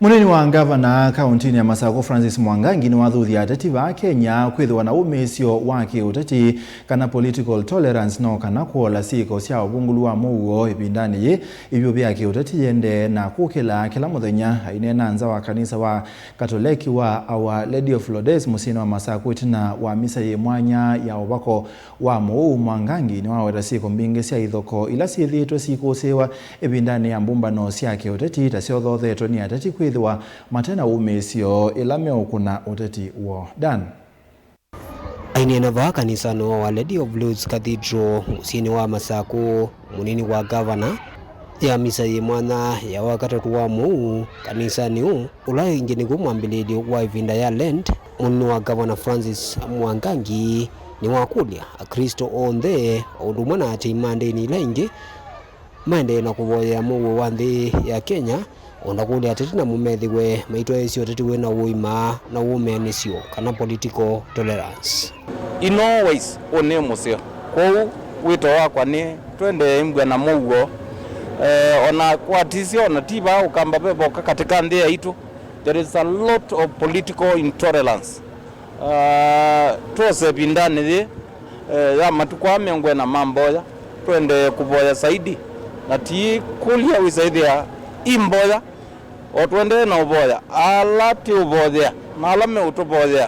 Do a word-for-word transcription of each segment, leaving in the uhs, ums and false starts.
Mũnini wa ngavana kaũntĩnĩ ya Masakũ, Francis Mwangangi, nĩwathuthya ateti vaa Kenya kwĩthĩwa na wũmĩĩsyo wa kĩũteti kana political tolerance, no kana kũola syĩko sya ũvungũlu wa mũuo ĩvindanĩ yĩĩ ĩvyũvĩ ya kĩũteti yĩendee na kũkĩla kĩla mũthenya. Aineena nza wa kanisa wa Katoleki wa Our Lady of Lourdes mũsyĩnĩ wa Masakũ ĩtina wa misa yĩ mwanya ya ũvako wa mũuo, Mwangangi nĩwaweta syĩko mbingĩ sya ithokoo ila syĩthĩĩtwe sikũsĩĩwa ĩvindanĩ ya mbũmbano sya kĩũteti ta syothothetwe nĩ ateti kwĩthĩwa mate na wũmĩĩsyo ĩla meũkũna ũteti woo. Dan. Aineena vaa kanisanĩ wa Our Lady of Lourdes Cathedral mũsyĩnĩ wa Masakũ, mũnini wa ngavana ya misa yĩ mwanya ya wakatatũ wa mũuo kanisanĩ ũũ, ũla ĩngĩ nĩkw'o mwambĩlĩlyo wa ĩvinda ya Lent, mũnini wa ngavana Francis Mwangangi nĩwakũlya Aklĩsto onthe, o ũndũ ũmwe na atei ma ndĩni ila ingĩ, maendee na kũvoyea mũuo wa nthĩ ya Kenya, o na kũlya ateti namo methĩwe maitwaĩĩsya ũteti wĩ na ũima na wũmĩanĩsyo, kana political tolerance. In all ways, ũũ nĩ mũseo. Kwoou wĩto wakwa nĩ twendee ĩmbw'a na mũuo. Eh, o na kwatisya, o na ti vaa Ũkamba, ve voka katĩ ka nthĩ yaitũ, there is a lot of political intolerance. Ah, twose ĩvindanĩ yĩĩ, eh, ya matukũ aa mĩongo ĩna ma mboya, tũendee kũvoya saidi, na ti kũlya wĩsaĩthĩa i mboya, o tũendee na ũvoya. Ala tĩũvoyea na ala meũtũvoyea,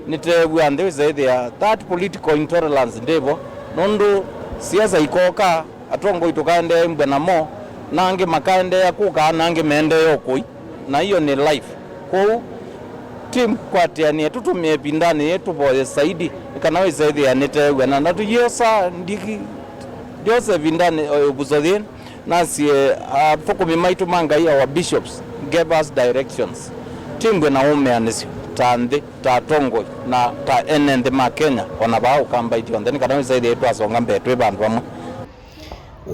nĩteew'a nthĩ wĩsaĩthĩa that political intolerance ndĩvo, nũndũ siasa ikoka, atongoi tũkaendeea ĩmbw'a namo, na angĩ makaendeea kũka, na angĩ meendeea ũkũi. Na iyo nĩ life. Kwoou, ti kwatĩanĩe, tũtũmĩe ĩvindanĩ yĩĩ tũvoye saidi, nĩ kana wĩsaĩthĩa nĩteew'a. Na natũyĩosa ndiki, ndyosa ĩvindanĩ, o ĩvuso yĩĩ, nasye athũkũmi maitũ ma Ngai, our bishops, gave us directions. Timbwe na wũmĩanĩsyo ta nthĩ, ta atongoi, na ta ene nthĩ ma Kenya, o na vaa Ũkamba ithyonthe, nĩ kana wĩsaĩthĩa twasonga mbee twĩ vandũ vamwe.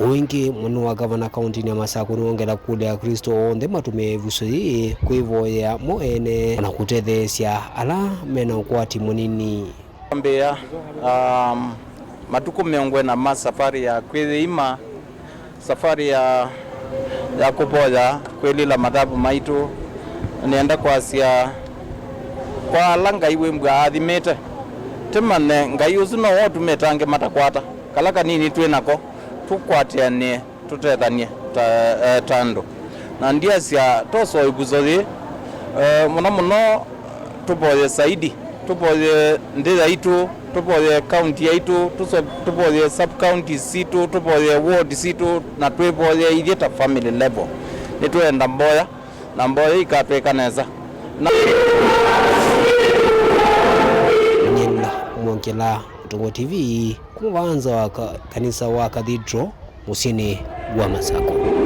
Ũu ĩngĩ, mũnini wa ngavana kaũntĩnĩ ya Masakũ nĩwongela kũlya Aklĩsto onthe matũmĩe ĩvuso yĩĩ kwĩvoyea mo ene, o na kũtetheesya ala me na ũkwati mũnini. Kwambĩĩa, um, matukũ mĩongo ĩna ma safari ya kwĩyĩima, safari ya, ya kũvoya, kwĩlila mathavu maitũ, nĩenda kwasya kwa ala Ngai wĩmbwa aathimĩte, tĩmanye Ngai ũsu no ũtũmĩte angĩ matakwata. Kala kanini twĩ nako, tũkwatĩanĩe, tũtethany'e ta, eh, ta andũ. Na ndyasya toso ĩvuso yĩĩ, eh, mũno mũno tũvoye saidi, tũvoye nthĩ yaitũ, tũvoye kaunti yaitũ, tũso-, tũvoye sub counties sitũ, tũvoye ward sitũ, na twĩvoye ithyĩ ta family level. Nĩtwenda mboya, na mboya ikatwĩka nesa. Na Nyela Mwongela, Mũtũngũ T V, kuma vaa nza wa ka-, kanisa wa Cathedral, mũsyĩnĩ wa Masakũ.